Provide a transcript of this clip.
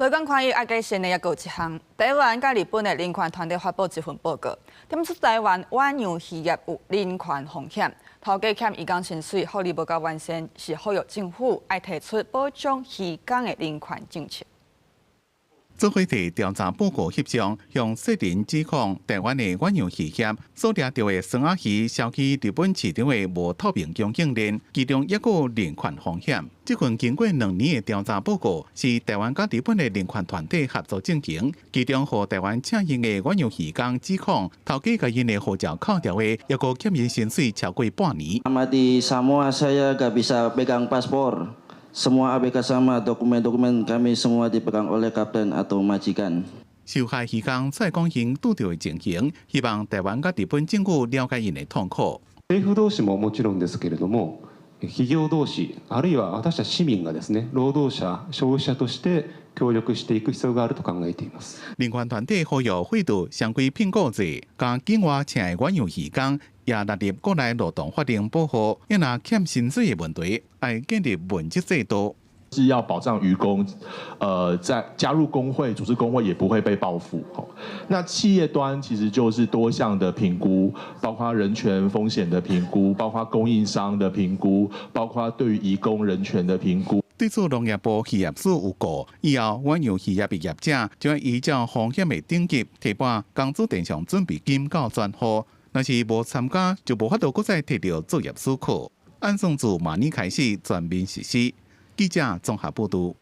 無仝款抑閣新的猶閣有一項，台灣佮日本的人權團體發布一份報告，點出台灣遠洋漁業有人權風險，頭家欠漁工薪水，福利無夠完善，是呼籲政府愛提出保障漁工的人權政策。做伙佇調查報告翕相，向世人指控台灣的遠洋漁業所掠著的酸仔魚銷去日本市場的無透明供應鏈，其中猶閣有人權風險。這份經過2年的調查報告，是台灣佮日本的人權團體合作進行，其中予台灣請纓的遠洋漁工指控，頭家共𪜶的護照扣掉的，猶閣欠𪜶薪水超過半年。 Selama di Samoa saya gak bisa pegang paspor. Semua ABK sama dokumen-dokumen kami semua dipegang oleh kapten atau majikan. 受害漁工再講𪜶拄著的情形，希望台灣佮日本政府了解𪜶的痛苦。政府同士ももちろんですけれども、企業同士、あるいは私たち市民がですね、労働者、消費者として協力していく必要があると考えています。人權團體呼籲廢除雙規聘僱制，共境外請的遠洋漁工也納入國內勞動法令保護，抑若欠薪水的問題，愛建立問責制度。是要保障漁工，在加入工會、組織工會也不會被報復。那企業端其實就是多項的評估，包括人權風險的評估，包括供應商的評估，包括對於移工人權的評估。對此，農業部漁業署有告，以後遠洋漁業的業者將依照風險的等級提撥工資定償準備金到專戶，若是無參加，就無法度閣再提著作業許可。按算自明年開始全面實施。記者綜合報導。